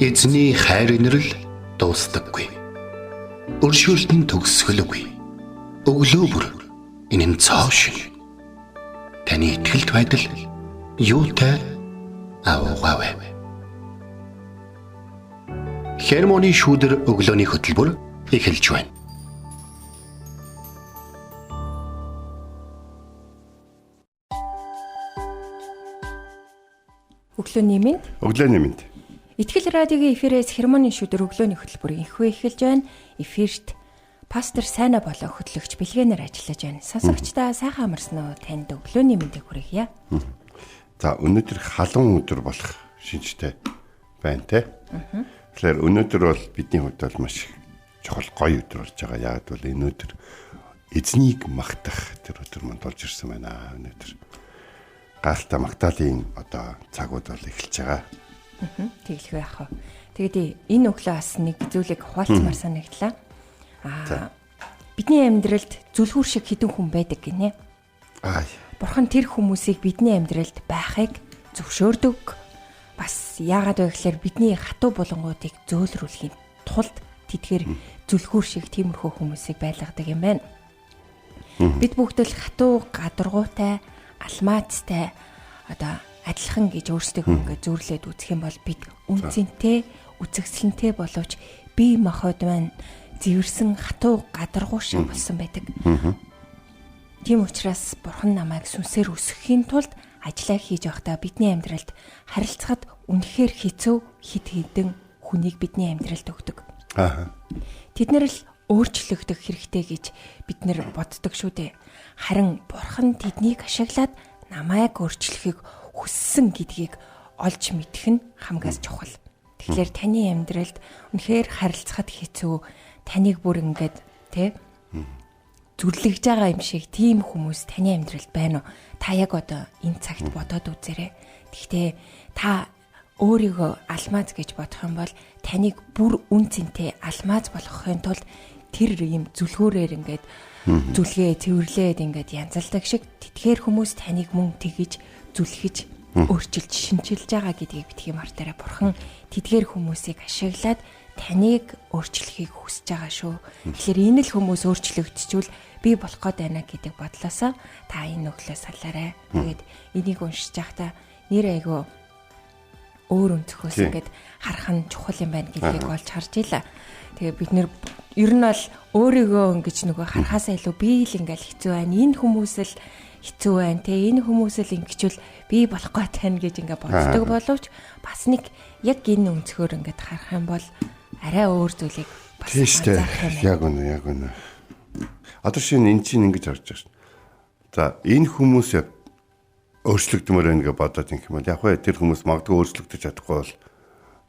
Эзний хайр инрэл дуустдаггүй. Өршөөлт нь төгсгөлгүй. Өглөө бүр энэ нь цоо шин. Таны итгэлт байдал юутай аавгаавэ. Хермоны шүүдэр өглөөний хөтөлбөр эхэлж байна. Өглөөний мэнд. Өглөөний мэнд. Итгэл радиогийн эфирээс Хермоны шүдэр өглөөний хөтөлбөр инхвэ эхэлж байна. Эфирт пастор Сайна болон хөтлөгч Бэлгэнээр ажиллаж байна. Сонсогчдаа сайхан амарсан уу? Танд өглөөний мэндийг хүргье. За өнөөдөр халуун өдөр болох шинжтэй байна те. Тэгэхээр өнөөдөр бол бидний хувьд бол маш чухал гоё өдөр болж байгаа. Яг бол энэ өдөр эзнийг магтах тэр өдөр манд болж ирсэн байна. Өнөөдөр гайхалтай магтаалын одоо цагууд бол эхэлж байгаа. Тэглэхүү яах вэ? Тэгээд энэ өглөө бас нэг зүйлийг хуваалцмаар санагдлаа. Бидний амьдралд зүлгүүр шиг хідэн хүн байдаг гинэ. Бурхан тэр хүмүүсийг бидний амьдралд байхыг зөвшөөрдөг. Бас яагаад вэ гэхээр бидний хатуу булангуудыг зөөлрүүлэхийн тулд тэдгээр зүлгүүр шиг тиймэрхүү хүмүүсийг байлгадаг юм байна. Бид бүгд л хатуу гадаргуутай, алмаацтай одоо адилхан гэж өөрсдөө ингээд зөөрлөөд үзэх юм бол бид үнцэнтэй, үзэгсэлэнтэй боловч бие махбод маань зэвэрсэн хатуу гадаргуу шиг болсон байдаг. Тийм учраас Бурхан намайг сүнсээр өсгөхийн тулд ажлаа хийж байхдаа бидний амьдралд харилцахад үнэхээр хэцүү хит хідэн хүнийг бидний амьдралд өгдөг. Тэд нар л өөрчлөгдөх хэрэгтэй гэж бид нэр боддог шүү дээ. Харин Бурхан тэднийг ашиглаад намайг өөрчлөхийг хүссэн гэдгийг олж мэдэх нь хамгаас чухал. Тэгэхээр таны амьдралд үнэхээр харилцахад хэцүү, таныг бүр ингээд тэ зүрлэгж байгаа юм шиг тийм хүмүүс таны амьдралд байна уу? Та яг одоо энэ цагт бодоод үзээрэй. Гэхдээ та өөрийгөө алмаз гэж бодох юм бол таныг бүр үн цэнтэй алмаз болгохын тулд тэр юм зүлгүүрээр ингээд зүлгээ цэвэрлээд ингээд янзалдаг шиг тэдгээр хүмүүс таныг мөн тэгж зүлхэж өөрчилж шинчилж байгаа гэдгийг битгий мартаарай. Бурхан тэдгээр хүмүүсийг ашиглаад таныг өөрчлөхийг хүсэж байгаа шүү. Тэгэхээр энэ л хүмүүс өөрчлөгдчихвэл би болох гээд байна гэдэг бодлосоо та энэ өглөө салаарай. Тэгээд энийг уншиж байхдаа нэр айгүй өөр өнцгөөс ингээд харах нь чухал юм байна гэдгийг олж харж илаа. Тэгээ бид нэр ер нь бол өөрийгөө ингэж нөгөө харахаасаа илүү би л ингээл хэцүү байна. Энэ хүмүүс л хэцүү байна те. Энэ хүмүүс л ингэчвэл би болох гээд байна гэж ингээ боддог боловч бас нэг яг энэ өнцгөр ингээд харах юм бол арай өөр зүйлийг бас анзаарах юм байна. Яг үнэ, яг үнэ. Одоо шинэ эн чинь ингэж харж байгаа шин. За энэ хүмүүс өөрчлөгдмөр байна гэж бодоод ингэх юм бол яг вэ тэр хүмүүс магадгүй өөрчлөгдөж чадахгүй бол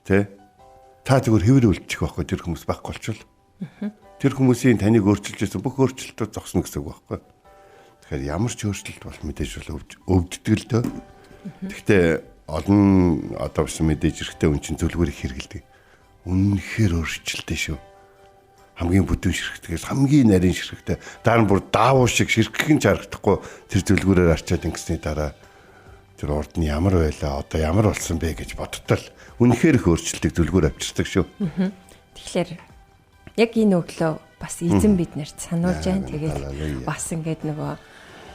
тэ та зүгээр хэвэр үлдчих байхгүй тэр хүмүүс байхгүй болчихвол тэр хүмүүсийн таныг өөрчилж байсан бүх өөрчлөлтүүд зогсно гэсэн үг байхгүй. Тэгэхээр ямар ч өөрчлөлт бол мэдээж бол өвддөг л дөө. Гэхдээ олон одоо биш мэдээж эрэхтэй хүн чинь зүлгүүр их хэрэгэлдэг. Үнэнхээр өөрчлөлттэй шүү. Хамгийн бүдүүн ширхтгээс хамгийн нарийн ширхтээ дараа нь бүр даавуу шиг ширхгэн ч харагдахгүй тэр зүлгүүрээр арчаад ингэсний дараа тэр урд нь ямар байлаа одоо ямар болсон бэ гэж бодтол үнэхээр их өөрчлөлтийг зүлгүүр авчирдаг шүү. Тэгэхээр яг энэ өглөө бас эзэн биднэрт сануулж байна. Тэгээд бас ингээд нөгөө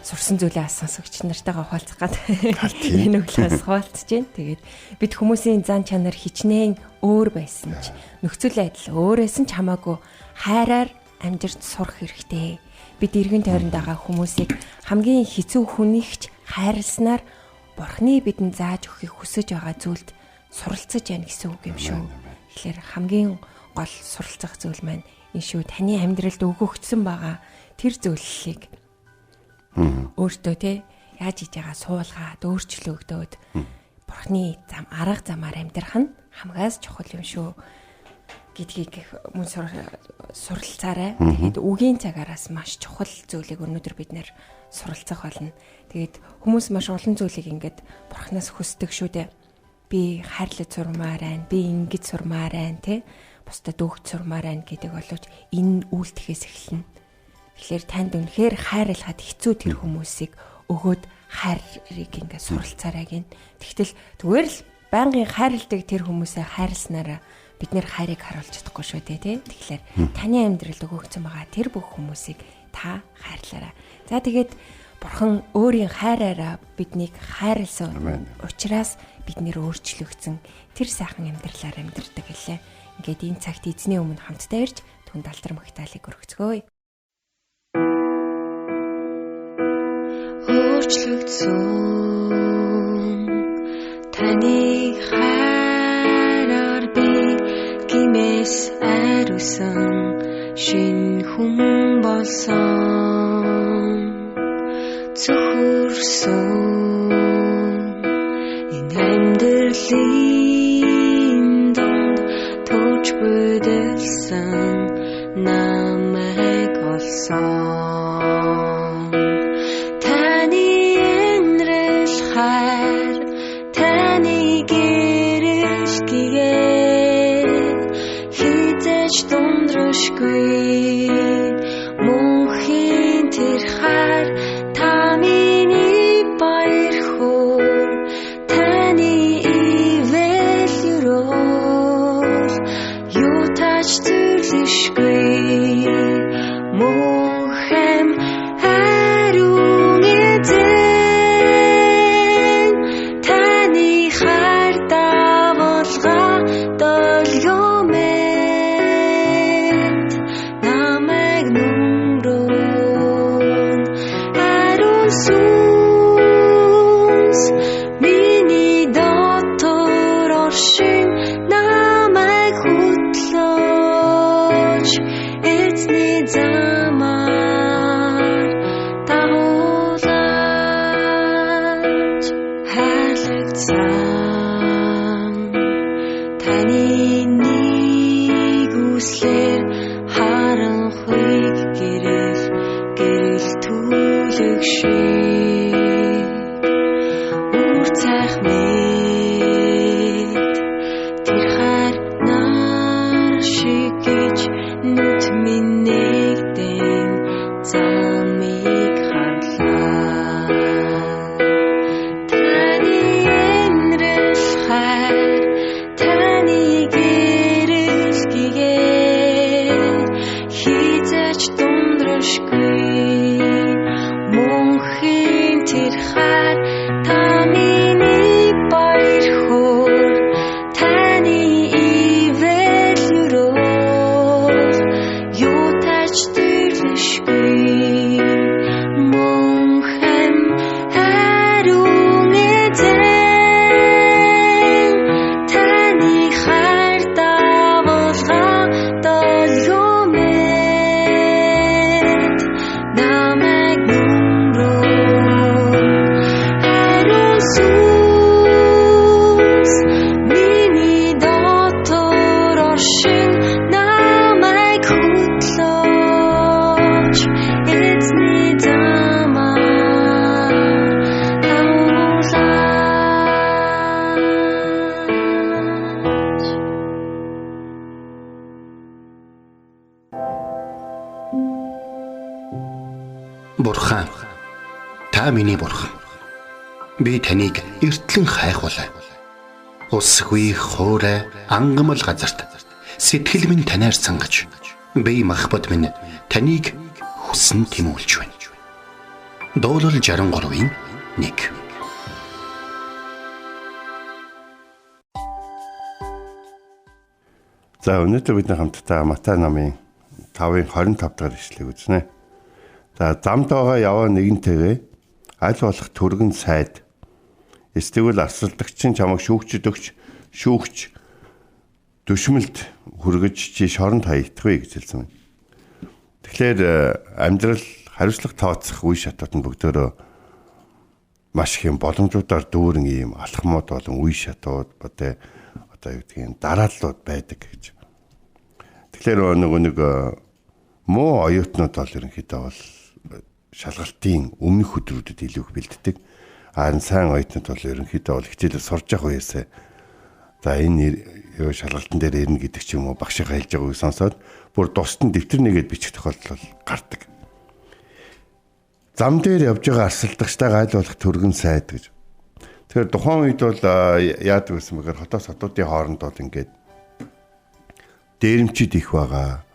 сурсан зүйлээ сонсогч нартайгаа хуваалцах гад энэ өглөөс хуваалцж байна. Тэгээд бид хүмүүсийн зан чанар хичнээн өөр байсан ч нөхцөл байдал өөрөөсөн ч хамаагүй хайраар амьдарч сурах хэрэгтэй. Бид эргэн тойронд байгаа хүмүүсийг хамгийн хэцүү хүнийгч хайрласнаар Бурхны бидэнд зааж өгөхийг хүсэж байгаа зүйлд суралцаж байна гэсэн үг юм шүү. Тэгэхээр хамгийн гол суралцах зүйл маань энэ шүү. Таны амьдралд өгөгдсөн байгаа тэр зүйллийг өөртөө те яаж хийж байгаа суулгаад өөрчлөгдөөд Бурхны зам арга замаар амьдрах нь хамгаас чухал юм шүү гэдгийг мөн суралцаарай. Тэгээд үгийн цагаараас маш чухал зүйлийг өнөөдөр бид нэр суралцах болно. Тэгээд хүмүүс маш олон зүйлийг ингээд Бурханаас хүсдэг шүү дээ. Би хайрлаж сурмаар байна, би ингэж сурмаар байна, тэ бусдад өгч сурмаар байна гэдэг боловч энэ үйлдэхээс эхэлнэ. Тэгэхээр танд үнэхээр хайрлахад хэцүү тэр хүмүүсийг өгөөд хайрыг ингээд суралцаарай гин. Тэгтэл зүгээр л Байнгын хайрладаг тэр хүмүүсээ хайрласнараа бид нэр хайрыг харуулж чадахгүй шүү дээ, тий. Тэгэхээр таны амьдралд өгөгдсөн байгаа тэр бүх хүмүүсийг та хайрлаарай. За тэгээд Бурхан өөрийн хайраараа биднийг хайрлсан учраас бид нэр өөрчлөгдсөн тэр сайхан амьдралаар амьдардаг гэлээ. Ингээд энэ цагт эзний өмнө хамтдаа ирж түнд алдар магтаалыг өргөцгөөе. Өөрчлөгдсөн таны хайраар би гимээс ариусан шинэ хүн болсон. Цөхөрсөн энэ амьдралын дунд тууч бүдэлсэн намайг олсон. Таны энэрэл хайр, таны гэрэл гэгээ хизээж дундрашгүй. Мөнхийн тэр хайр та миний баяр хөөр, таны ивэл өрөөл юу тач зүрлэшгүй. Мөнхэм ариун эзэн, таны хайр давалгаа долгиомэт намайг нүрэн ариун сүнс миний дотор оршин намайг хөтлөөч эзний замаар дагуулаач. Хайрлагдсан таны нэгүслэр харанхуйг гэрэл гэрэл түлэг шиг үр цайх мэт тэр хайр нар шиг гэж нүд минь нэгдэн замыг харлаа. Таны энэрэл хайр, таны гэрэл гэгээ хизээч дундрашгүй. Мөнхийн тэр хайр та миний баяр хөөр, таны ивэл өрөөл юу тач төрлөшгүй. Мөнхэн ариун эзэн, таны хайр давалгаа долгиомэт намайг нүрэн ариун сүнс миний дотор оршин намайг хөтлөөч эзний замаар дагуулаач. Бурхан, та миний бурхан. Би таныг эртлэн хайхвалаа. Усгүй хоорой ангамл газарт сэтгэл минь танаар сангаж, би махбат минь таныг хүсэн тэмүүлж байна. Дуулал 63-ийн 1. За өнөөдөр бид хамтдаа Матай намын 5-ын 25 дахь ишлэгийг үзнэ. За замд байгаа яваа нэгэнтэйгээ аль болох түргэн сайд эсвэл арсалдагчин чамайг шүүгчд өгч шүүгч дүшмэлд хүргэж чи шоронд хаягдах вэ гэж хэлсэн байна. Тэгэхээр амьдрал хариуцлага тооцох үе шатууд нь бүгдөө маш их юм боломжуудаар дүүрэн ийм алхмууд болон үе шатууд одоо юу гэдгийг дарааллууд байдаг гэж. Тэгэхээр нөгөө нэг муу оюутнууд бол ерөнхийдөө бол шалгалтын өмнөх өдрүүдэд илүү их бэлддэг. Харин сайн оюутнууд бол ерөнхийдөө бол хичээлээ сурж явах үеэсээ за энэ юу шалгалтын дээр ирнэ гэдэг ч юм уу багшийнхаа хэлж байгааг сонсоод бүр тусад нь дэвтэр нэгээд бичих тохиолдол гардаг. Зам дээр явж байгаа арсалдагчтайгаа аль болох түргэн сайд гэж. Тэгэхээр тухайн үед бол яадаг байсан бэ гэхээр хотоос хотуудын хооронд бол ингээд дээрэмчид их байгаа,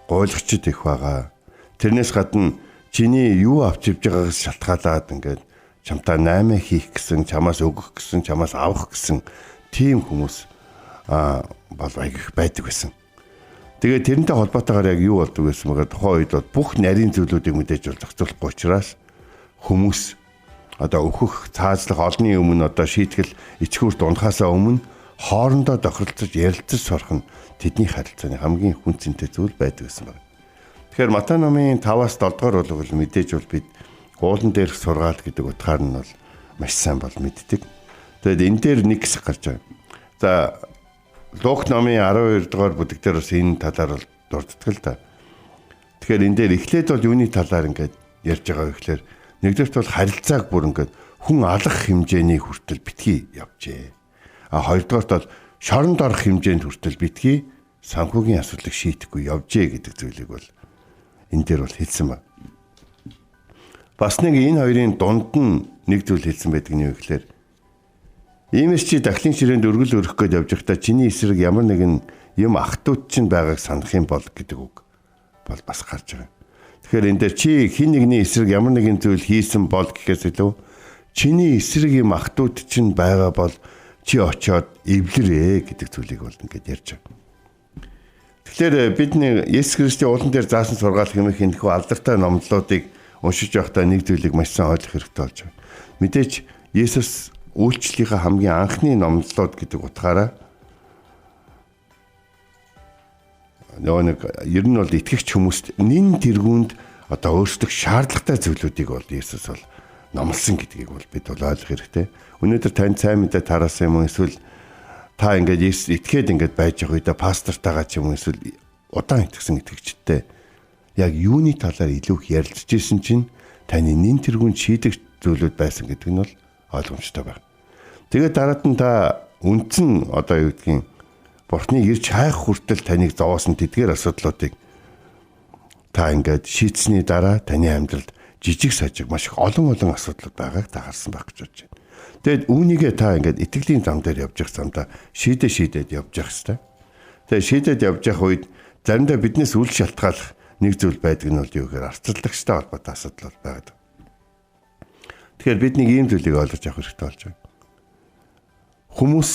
гуйлагчид их байгаа. Тэрнээс гадна чиний юу авч явж байгаагаас шалтгаалаад ингээд чамтай 8 хийх гэсэн, чамаас өгөх гэсэн, чамаас авах гэсэн тийм хүмүүс бол аяг их байдаг байсан. Тэгээд тэрнтэй холбоотойгоор яг юу болдог байсан бэ гэхээр тухайн үед бол бүх нарийн зүйлүүдийг мэдээж бол зохицуулахгүй учраас хүмүүс одоо өөхөх, цаазлах олонний өмнө одоо шийтгэл ичхүүрт унахаасаа өмнө хоорондоо тохиролцож ярилцаж сурах нь тэдний харилцааны хамгийн хүн зэнтэй зүйл байдаг гэсэн байна. Тэгэхээр Матай номын 5-аас 7 дугаар бол мэдээж бол бид уулан дээрх сургаал гэдэг утгаар нь бол маш сайн бол мэддэг. Тэгээд энэ дээр нэг хэсэг гарч байгаа. За Лук номын 12 дугаар бүлэг дээр бас энэ талаар бол дурддаг л да. Тэгэхээр энэ дээр эхлээд бол юуны талаар ингээд ярьж байгаа вэ гэхээр нэгдүгээрт бол харилцааг бүр ингээд хүн алах хэмжээний хүртэл битгий явжээ. А хоёрдугаарт бол шоронд орох хэмжээнд хүртэл битгий санхүүгийн асуудлыг шийдэхгүй явжээ гэдэг зүйлийг бол энэ дээр бол хэлсэн байна. Бас нэг энэ хоёрын дунд нь нэг зүйл хэлсэн байдаг нь юу гэхээр иймээс чи дахлын ширээнд өргөл өрөх гээд явж байхдаа чиний эсрэг ямар нэгэн юм ах トゥ чинь байгааг санах юм бол гэдэг үг бол бас гарч байгаа. Тэгэхээр энэ дээр чи хин нэгний эсрэг ямар нэгэн зүйл хийсэн бол гэхээс илүү чиний эсрэг юм ах トゥ чинь байгаа бол чи очиод эвлэрээ гэдэг зүйлийг бол ингээд ярьж байгаа. Тэгэхээр бидний Есүс Христийн уулан дээр заасан сургаал хэмээх энэхүү алдартай номлолуудыг уншиж байхдаа нэг зүйлийг маш сайн ойлгох хэрэгтэй болж байна. Мэдээж Есүс үйлчлэлийнхаа хамгийн анхны номлолууд гэдэг утгаараа нөгөө нэг ер нь бол итгэгч хүмүүст нин тэргуунд одоо өөрсдөх шаардлагатай зүйлүүдийг бол Есүс бол номлосон гэдгийг бол бид бол ойлгох хэрэгтэй. Өнөөдөр танд сайн мэдээ тараасан юм уу эсвэл та ингээд Есүс итгээд ингээд байж байгаа үедээ пастортайгаа ч юм уу эсвэл удаан итгэсэн итгэгчтэй яг юуны талаар илүү их ярилцж исэн чинь таны нин тэргүүнд шийдэх зүйлүүд байсан гэдэг нь бол ойлгомжтой байна. Тэгээд дараад нь та үндсэн одоо юу гэдгийг Бурхны ирж хайх хүртэл таныг зовоосон тэдгээр асуудлуудыг та ингээд шийдсэний дараа таны амьдралд жижиг сажиг маш их олон олон асуудлууд байгааг та харсан байх гэж бодож байна. Тэгээд үүнийгээ та ингээд итгэлийн зам дээр явж явах замдаа шийдээд явж явах хэрэгтэй. Тэгээд шийдээд явж явах үед заримдаа биднээс үл шалтгааллах нэг зүйл байдаг нь бол юу гэхээр арцаллагчтай холбоотой асуудал бол байдаг. Тэгэхээр бид нэг ийм зүйлийг ойлгож авах хэрэгтэй болж байна. Хүмүүс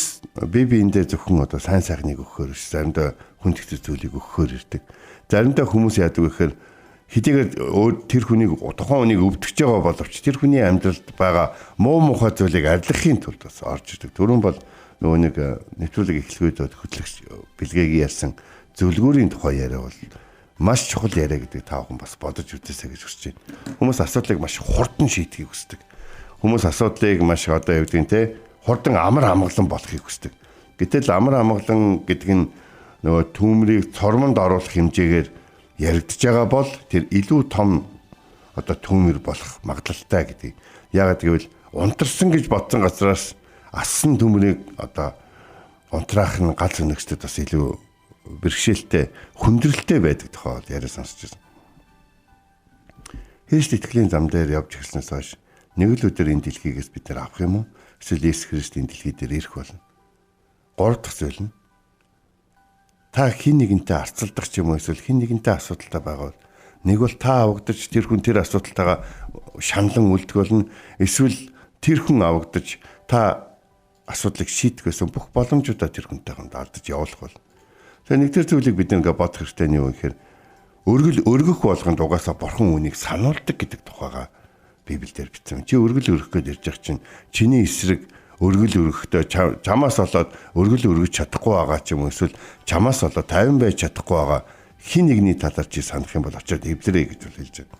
бие биендээ зөвхөн одоо сайн сайхныг өгөхөөр биш, заримдаа хүн тэгтэр зүйлийг өгөхөөр ирдэг. Заримдаа хүмүүс яадаг вэ гэхээр хэдийгээр тэр хүнийг тухайн хүнийг өвдөж байгаа боловч тэр хүний амьдралд байгаа муу мухай зүйлийг арилгахын тулд бас орж ирдэг. Түрүүн бол нөгөө нэг нэвтрүүлэг эхлэх үед хөтлөгч бэлгээгийн ярьсан зөвлөгөөрийн тухай яриа бол маш чухал яриа гэдэг та бүхэн бас бодож үзээсэй гэж хүсэж байна. Хүмүүс асуудлыг маш хурдан шийдэхийг хүсдэг. Хүмүүс асуудлыг маш одоо юу гэдгийг те хурдан амар амгалан болохыг хүсдэг. Гэтэл амар амгалан гэдэг нь нөгөө түүмрийг цормонд оруулах хэмжээгээр яригдж байгаа бол тэр илүү том одоо түүмэр болох магадлалтай гэдэг. Яагаад гэвэл унтарсан гэж бодсон газраас ассан түүмрийг одоо унтраах нь галз өнөгчдөд бас илүү бэрхшээлтэй, хүндрэлтэй байдаг тухай бол яриа сонсч байсан. Христ итгэлийн зам дээр явж ирснээс хойш нэг л өдөр энэ дэлхийгээс бид нар авах юм уу? Эсвэл Есүс Христ энэ дэлхий дээр ирэх болно. Гурав дахь зүйл нь та хэн нэгэнтэй арцалдах ч юм уу эсвэл хэн нэгэнтэй асуудалтай байгаа бол нэг бол та авагдаж тэр хүн тэр асуудалтайгаа шаналн үлдэх болно. Эсвэл тэр хүн авагдаж та асуудлыг шийдэх гэсэн бүх боломжуудаа тэр хүнтэй хамт алдаж явуулах болно. Тэгэхээр нэг тэр зүйлийг бид ингээ бодох хэрэгтэй нь юу гэхээр өргөл өргөх болгонд угаасаа бурхан үүнийг сануулдаг гэдэг тухайга Библиэлд бичсэн. Чи өргөл өргөх гээд ирж байгаа чинь чиний эсрэг өргөл өргөхдөө чамаас болоод өргөл өргөж чадахгүй байгаа ч юм уу эсвэл чамаас болоод тайван байж чадахгүй байгаа хин нэгний талаар чи санах юм бол очиод эвлэрээ гэж бол хэлж байна.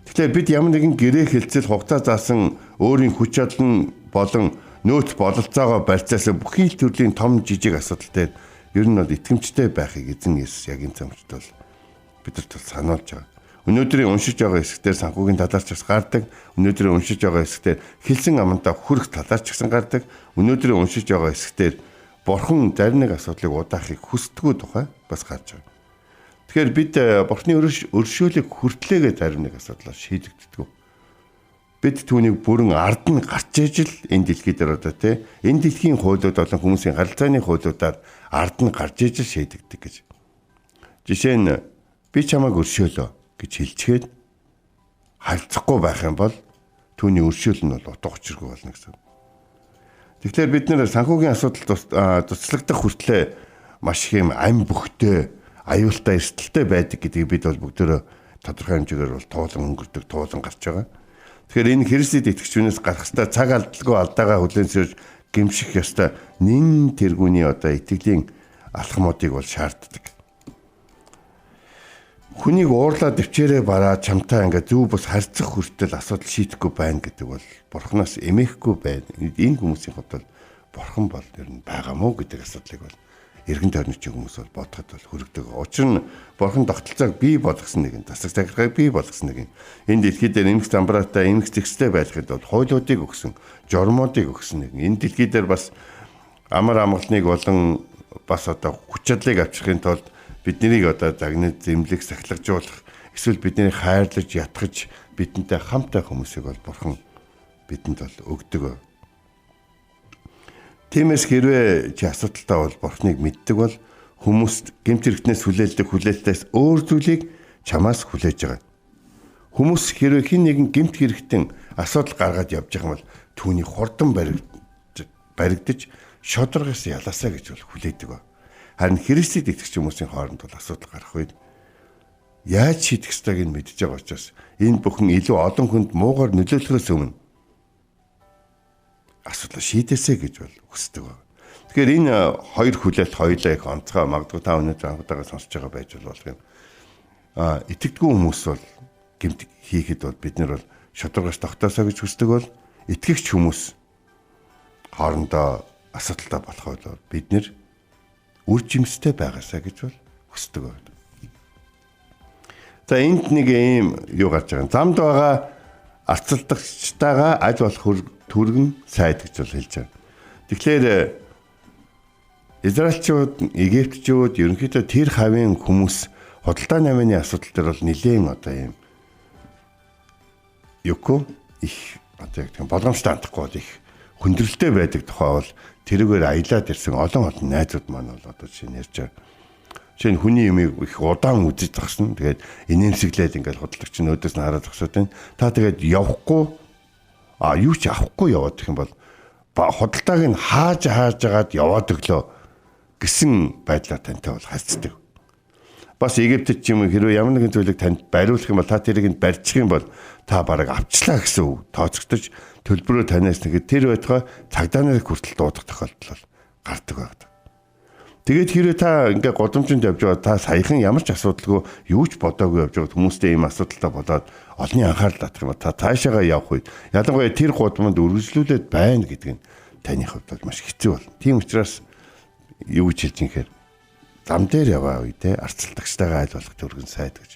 Тэгэхээр бид ямар нэгэн гэрээ хэлцэл хугацаа заасан өөрийн хүч чадал нь болон нөөц бололцоогоо барьцаасан бүхий л төрлийн том жижиг асуудал дээр ер нь бол итгэмжтэй байхыг эзэн Есүс яг энэ замд бол бидэрт бол сануулж байгаа. Өнөөдрийн уншиж байгаа хэсгээр санхүүгийн талаар ч бас гардаг. Өнөөдрийн уншиж байгаа хэсгээр хэлсэн амандаа хүрэх талаар ч гэсэн гардаг. Өнөөдрийн уншиж байгаа хэсгээр бурхан зарим нэг асуудлыг удаахыг хүсдэггүй тухай бас гарч байгаа. Тэгэхээр бид бурхны өршөөлийг хүртлээгээ зарим нэг асуудлаар шийдэгддэг. Бид түүнийг бүрэн ард нь гарч ижил энэ дэлхий дээр одоо тий энэ дэлхийн хуулиуд болон хүмүүсийн харилцааны хуулиудаар ард нь гарч ижил шийдэгдэг гэж. Жишээ нь би чамайг өршөөлөө гэж хэлчихэд харилцахгүй байх юм бол түүний өршөөл нь бол утга учиргүй болно гэсэн. Тэгэхээр бид нэр санхүүгийн асуудал туслагдах хүртлээр маш их юм ам бөхтэй, аюултай, эрсдэлтэй байдаг гэдгийг бид бол бүгдөө тодорхой хэмжээгээр бол туулан өнгөрдөг, туулан гарч байгаа. Тэгэхээр энэ Христэд итгэгч хүнээс гарах ёстой цаг алдалгүй алдаагаа хүлээн зөвшөөрч гэмших ёстой нин тэргүүний одоо итгэлийн алхмуудыг бол шаарддаг. Хүнийг уурлаад өвчээрээ бараа чамтай ингээ зөв бус харьцах хүртэл асуудал шийдэхгүй байна гэдэг бол бурхнаас эмээхгүй байна. Энэ хүмүүсийн хувьд бол бурхан бол ер нь байгаа мó гэдэг асуудлыг бол эргэн тойрны хүмүүс бол бодоход бол хөрөгдөг. Учир нь бурхан тогтолцоог бий болгосон нэгэн, засаг захиргааг бий болгосон нэгэн. Энэ дэлхий дээр эмх замбраатай, эмх зэгцтэй байхад бол хуулиудыг өгсөн, журмуудыг өгсөн нэгэн. Энэ дэлхий дээр бас амар амгалныг болон бас одоо хүч чадлыг авчрахын тулд биднийг одоо загнаж, зэмлэх, сахилгажуулах, эсвэл биднийг хайрлаж, ятгах, бидэнтэй хамт байх хүмүүсийг бол бурхан бидэнд бол өгдөг. Тиймээс хэрвээ чи асуудалтай бол бурхныг мэддэг бол хүмүүст гэмт хэрэгтнээс хүлээлдэг хүлээлтээс өөр зүйлийг чамаас хүлээж байгаа. Хүмүүс хэрвээ хэн нэгэн гэмт хэрэгтэн асуудал гаргаад явж байгаа юм бол түүний хурдан баригдаж шодрогоос ялаасаа гэж бол хүлээдэг. Харин Христэд итгэгч хүмүүсийн хооронд бол асуудал гарах үед яаж шийдэх ёстойг нь мэдж байгаа учраас энэ бүхэн илүү олон хүнд муугар нөлөөлөхөөс өмнө асуудлаа шийдээсэй гэж бол хүсдэг байна. Тэгэхээр энэ хоёр хүлээлт хоёулаа их онцгой, магадгүй та өнөөдөр анхудаага сонсож байгаа байж болох юм. Итгэдэггүй хүмүүс бол гэмт хийхэд бол бид нар бол шударгаас тогтоосоо гэж хүсдэг бол итгэгч хүмүүс хоорондоо асуудалтай болох бол бид нар үр жимстэй байгаасаа гэж бол хүсдэг байна. За энд нэг ийм юу гарч байгаа. Замд байгаа арцалдагчтайгаа аль болох түргэн сайд гэж бол хэлж байгаа. Тэгэхээр Израильчууд, Египтчүүд ерөнхийдөө тэр хавийн хүмүүс худалдаа намын асуудал дээр бол нэлээд одоо ийм юко их одоо яг тийм болгоомжтой хандахгүй бол их хүндрэлтэй байдаг тухай бол тэрүүгээр аялаад ирсэн олон олон найзууд маань бол одоо жишээ нь ярьж байгаа. Жишээ нь хүний юмыг их удаан үзэж зогсно. Тэгээд инээмсэглээд ингээл худалдагч нь өөдөөс нь хараад зогсоод байна. Та тэгээд явахгүй юу ч авахгүй яваад гэх юм бол худалдааг нь хааж жагаад яваад өглөө гэсэн байдлаар тантай бол харьцдаг. Бас Египтэд ч юм уу хэрвээ ямар нэгэн зүйлийг танд бариулах юм бол та тэрийг нь барьчих юм бол та бараг авчлаа гэсэн үг тооцогдож төлбөрөө танаас нэгэд тэр байтугай цагдаа нарыг хүртэл дуудах тохиолдол бол гардаг байдаг. Тэгээд хэрвээ та ингээ гудамжинд явж байгаа та саяхан ямар ч асуудалгүй юу ч бодоогүй явж байгаа хүмүүстэй ийм асуудалтай болоод олонний анхаарал татах юм ба та цаашаагаа явах үед ялангуяа тэр гудамд үргэлжлүүлээд байна гэдэг нь таны хувьд бол маш хэцүү болно. Тийм учраас юу гэж хэлж юм хэрэг зам дээр яваа үедээ арцалдагчтайгаа аль болох түргэн сайд гэж.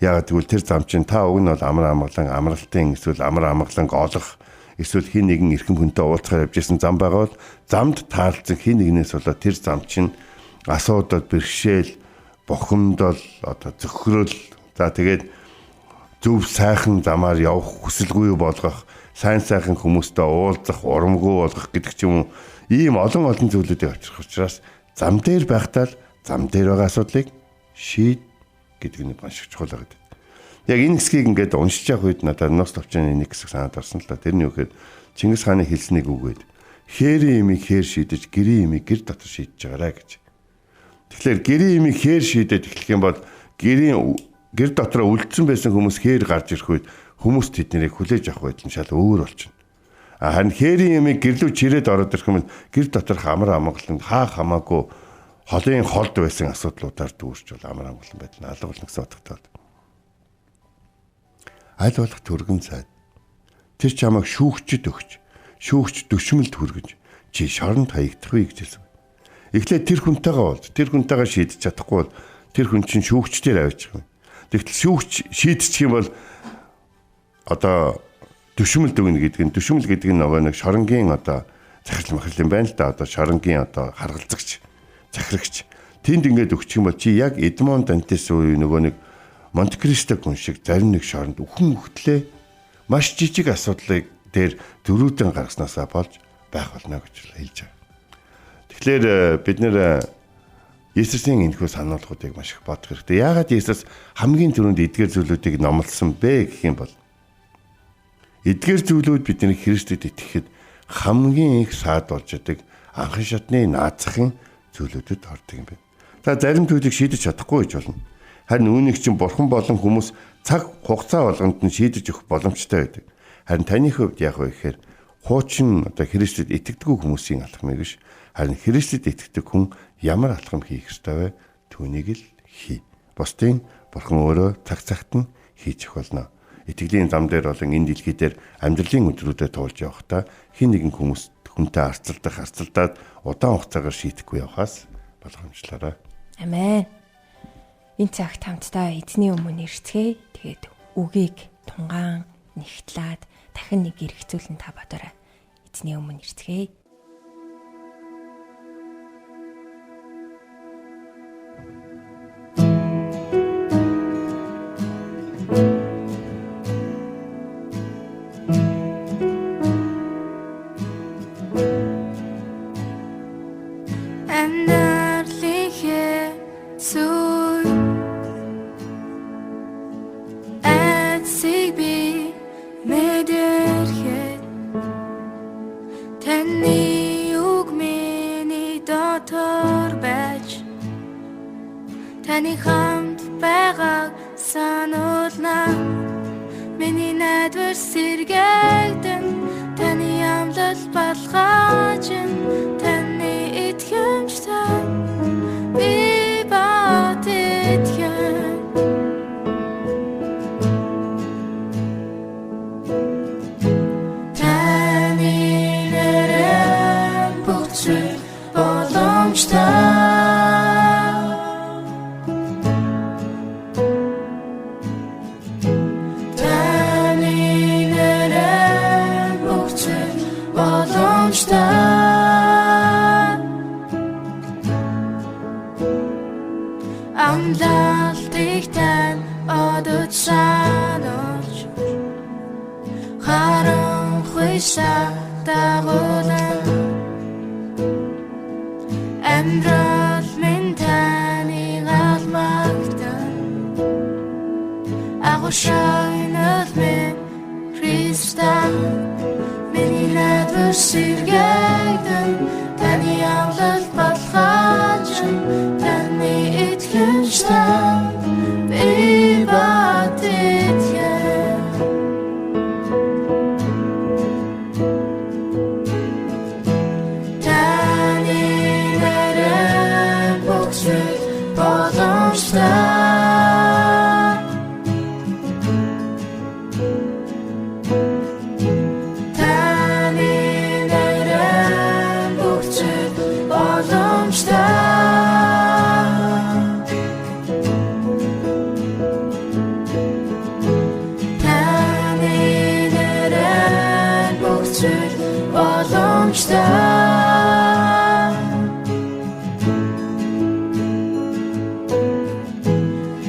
Яагаад гэвэл тэр зам чинь та уг нь бол амар амгалан амралтын эсвэл амар амгаланг олох эсвэл хин нэгэн эрхэм хүнтэй уулзахаар явж исэн зам байгаа бол замд таалцсан хин нэгнээс болоод тэр зам чинь асуудал, бэрхшээл, бухимдал, одоо зөхрөл, за тэгээд зөв сайхан замаар явах хүсэлгүй болгох, сайн сайхан хүмүүстэй уулзах, урамгүй болгох гэдэг ч юм уу ийм олон олон зүйлүүдийг авчрах учраас зам дээр байхдаа л зам дээр байгаа асуудлыг шийд гэдэг нь маш их чухал байдаг. Яг энэ хэсгийг ингээд уншиж явах үед надад Нос товчны нэг хэсэг санаад орсон л та. Тэр нь юу гэхээр Чингис хааны хэлснийг үгээд хээрийн имийг хээр шийдэж, гэрийн имийг гэр дотор шийдэж байгаарай гэж. Тэгэхээр гэрийн имийг хээр шийдээд эхлэх юм бол гэрийн гэр дотроо үлдсэн байсан хүмүүс хээр гарч ирэх үед хүмүүс тэднийг хүлээж авах байдал нь шал өөр болчихно. Харин хээрийн имийг гэрлүү чирээд ороод ирэх юм бол гэр доторх амар амгалан хаа хамаагүй холын холд байсан асуудлуудаар дүүрч бол амар амгалан байдал нь алга болно гэсэн утгатай. Аль болох түргэн сайд. Тэр чамайг шүүгчд өгч, шүүгч төшмөлд хүргэж чи шоронд хаягдах вэ гэж хэлсэн. Эхлээд тэр хүнтэйгээ уулз, тэр хүнтэйгээ шийдэж чадахгүй бол тэр хүн чинь шүүгчдээр авчих юм. Тэгтэл шүүгч шийдчих юм бол одоо төшмөлд өгнө гэдэг нь төшмөл гэдэг нь нөгөө нэг шоронгийн одоо захирал махрал юм байна л да. Одоо шоронгийн одоо харгалзагч, захирагч. Тэнд ингээд өгчих юм бол чи яг Эдмон Дантес үе нөгөө нэг Монте Кристо хүн шиг зарим нэг шоронд үхэн өгтлээ маш жижиг асуудлыг дээр зөрүүдэн гаргаснасаа болж байх болно гэж хэлж байгаа. Тэгэхээр бид нэр Есүсийн энэхүү сануулгуудыг маш их бодох хэрэгтэй. Яагаад Есүс хамгийн түрүүнд эдгээр зүйлүүдийг номлосон бэ гэх юм бол эдгээр зүйлүүд бидний Христэд итгэхэд хамгийн их саад болж идэг анхан шатны наацхийн зүйлүүдэд ордог юм байна. За зарим зүйлийг шийдэж чадахгүй гэж болно. Харин үүнийг чинь бурхан болон хүмүүс цаг хугацаа болгонд нь шийдэж өгөх боломжтой байдаг. Харин таны хувьд яг вэ гэхээр хуучин одоо Христэд итгэдэггүй хүмүүсийн алхмыг биш. Харин Христэд итгэдэг хүн ямар алхам хийх ёстой вэ? Түүнийг л хий. Бусдын бурхан өөрөө цаг цагт нь хийж өгөх болно. Итгэлийн зам дээр болон энэ дэлхий дээр амьдралын өдрүүдэд туулж явахдаа хэн нэгэн хүмүүс хүнтэй харцалдаад удаан хугацаагаар шийдэхгүй явахаас болгоомжлоорой. Амен. Энэ цагт хамтдаа эзний өмнө ирцгээе. Тэгээд үгийг тунгаан нэгтлээд дахин нэг эргэцүүлэн та бодоорой. Эзний өмнө ирцгээе. Таны хамт байгааг сануулна. Миний найдвар сэргээгдэн, таны амлал балгаажин, таны итгэмжтэй би бат итгэн. Таны нэрээр бүх зүйл боломжтой. Амлалтыг тань одод сануулж, харанхуйсаа дагуулан, амьдрал минь таны галмагтан, агуу шагнал минь Христа, миний найдвар сэргээгдэн, таны амлалт баталгаажин, таны итгэмжтэй би бат итгэн. Таны нэрээр бүх зүйл боломжтой. Таны нэрээр бүх зүйл боломжтой. Таны нэрээр бүх зүйл боломжтой.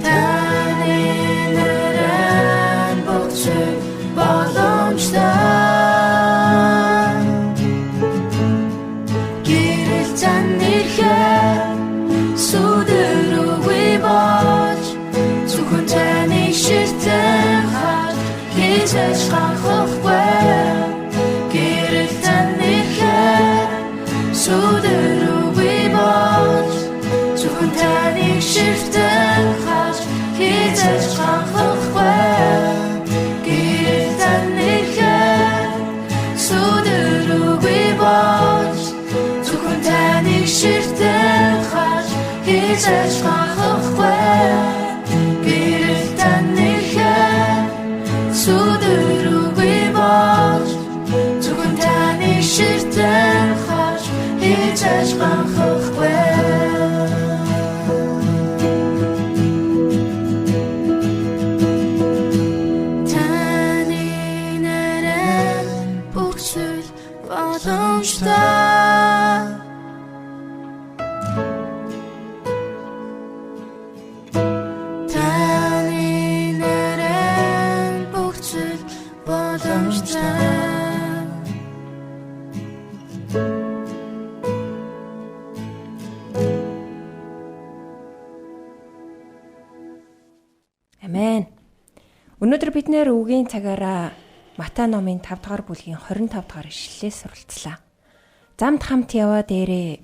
Таны нэрээр бүх зүйл боломжтой. Гэрэл тань ирэхээр сүдэр үгүй болж, зөвхөн таны ширтэн харж хизээж ганхахгүй. Гэрэл тань ирэхээр сүдэр үгүй болж, зөвхөн таны ширтэн харж хизээж ганхахгүй. Гэрэл тань ирэхээр сүдэр үгүй болж, зөвхөн таны ширтэн харж хизээж ганхахгүй. Гэрэл тань ирэхээр сүдэр үгүй болж, зөвхөн таны ширтэн харж хизээж ганхахгүй. Таны нэрээр бүх зүйл боломжтой. Таны нэрээр бүх зүйл боломжтой. боломжтой. Амен. Өнөөдөр бид нэр үгийн цагаараа Матай номын 5 дугаар бүлгийн 25 дугаар ишлэлээс суралцлаа. Замд хамт яваа дээрээ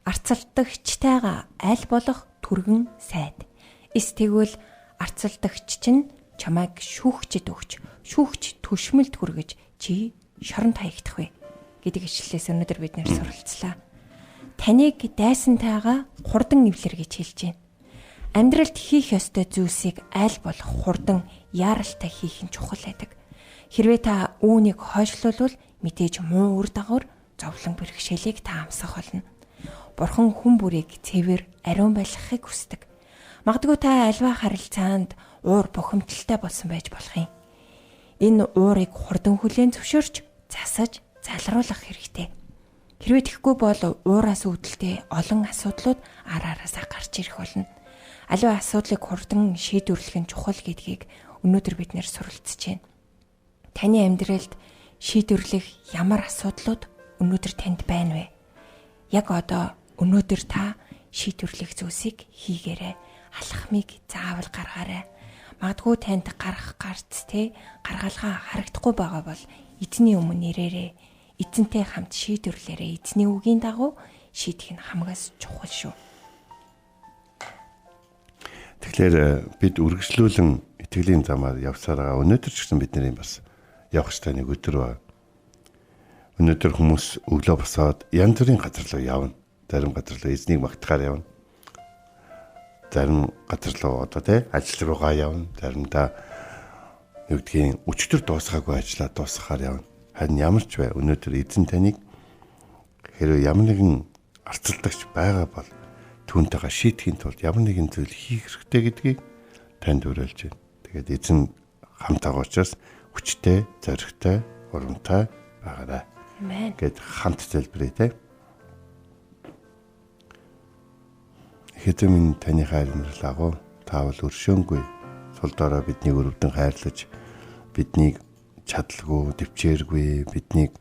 арцалдагчтайгаа аль болох түргэн сайд. Эс тэгвэл арцалдагч чинь чамайг шүүгчэд өгч, шүүгч түшмэлд хүргэж чи шоронд хаягдах вэ гэдэг ишлэлээс өнөөдөр бид нэр суралцлаа. Таныг дайсантайгаа хурдан эвлэр гэж хэлж байна. Амьдралд хийх ёстой зүйлсийг аль болох хурдан яаралтай хийх нь чухал байдаг. Хэрвээ та үүнийг хойшлуулвал мэдээж муу үр дагавар зовлон бэрхшээлийг та амсах болно. Бурхан хүн бүрийг цэвэр ариун байлгахыг хүсдэг. Магадгүй та альва харилцаанд уур бухимдалтай болсон байж болох юм. Энэ уурыг хурдан хүлээн зөвшөөрч засаж залруулах хэрэгтэй. Хэрвээ тэгэхгүй бол уураас үүдэлтэй олон асуудлууд ар араасаа гарч ирэх болно. Аливаа асуудлыг хурдан шийдвэрлэх нь чухал гэдгийг өнөөдөр бид нэр суралцж байна. Таны амьдралд шийдвэрлэх ямар асуудлууд өнөөдөр танд байна вэ? Яг одоо өнөөдөр та шийдвэрлэх зүйлсийг хийгээрэй. Алхмыг заавал гаргаарай. Магадгүй танд гарах гарц те гаргалгаа харагдахгүй байгаа бол эзний өмнө ирээрэй. Эзэнтэй хамт шийдвэрлээрэй. Эзний үгийн дагуу шийдэх нь хамгаас чухал шүү. Тэгэхээр бид үргэлжлүүлэн итгэлийн замаар явсаар байгаа. Өнөөдөр ч гэсэн бидний бас явах ёстой нэг өдөр байна. Өнөөдөр хүмүүс өглөө босоод янз бүрийн газар руу явна. Зарим газар руу эзнийг магтахаар явна. Зарим газар руу одоо тий ажил руугаа явна. Заримдаа юу гэдгийг өчигдөр дуусгаагүй ажлаа дуусгахаар явна. Харин ямар ч бай өнөөдөр эзэн таныг хэрвээ ямар нэгэн арцалдагч байгаа бол түүнтэйгээ шийдэхийн тулд ямар нэгэн зүйл хийх хэрэгтэй гэдгийг танд уриалж байна. Тэгээд эзэн хамт байгаа учраас хүчтэй, зоригтой, урамтай байгаарай. Амен. Гэт хамт залбирая те. Эзэн минь таны хайр инрэл агуу та бол өршөөнгүй сул дорой биднийг өрөвдөн хайрлаж биднийг чадалгүй, төвчээргүй, биднийг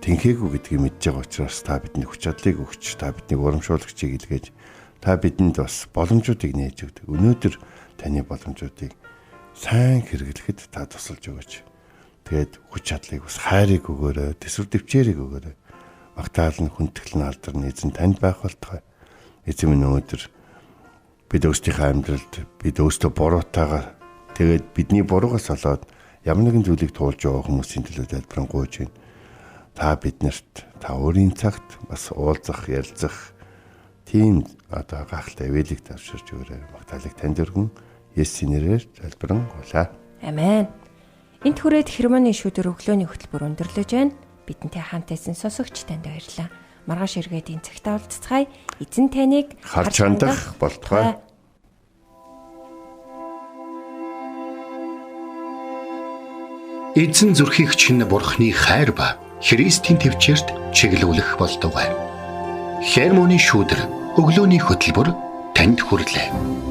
тэнхээгүй гэдгийг мэдж байгаа учраас та бидний хүч чадлыг өгч, та биднийг урамшуулагчийг илгээж, та бидэнд бас боломжуудыг нээж өгдөг. Өнөөдөр таны боломжуудыг сайн хэрэглэхэд та тусалж өгөөч. Тэгээд хүч чадлыг бас хайрыг өгөөрэй, төсвөр төвчээрийг өгөөрэй. Магтаал нь хүндэтгэл нь алдар нь эзэн танд байх болтугай. Эзэн минь өнөөдөр бид өөрсдийнхээ амьдралд бид өөрсдөө буруутайгаар тэгээд бидний буруугаас болоод ямар нэгэн зүйлийг туулж байгаа хүмүүсийн төлөө залбирэн гуйж байна. Та биднэрт та өөрийн цагт бас уулзах, ярилцах тийм одоо гайхалтай ивэлийг тавширч өгөөрэй. Магтаалыг танд өргөн Есүсийн нэрээр залбирэн гуйлаа. Амен. Энт хүрээд хермоны шүдэр өглөөний хөтөлбөр өндөрлөж байна. Бидэнтэй хамт байсан сонсогч танд баярлалаа. Маргааш эргээд энэ цагтаа уулзцгаая. Эзэн таныг харж хандах болтугай. Эзэн зүрхийг чинь бурхны хайр ба Христийн төвчөрт чиглүүлэх болтугай. Хермоны шүүдэр өглөөний хөтөлбөр танд хүрэлээ.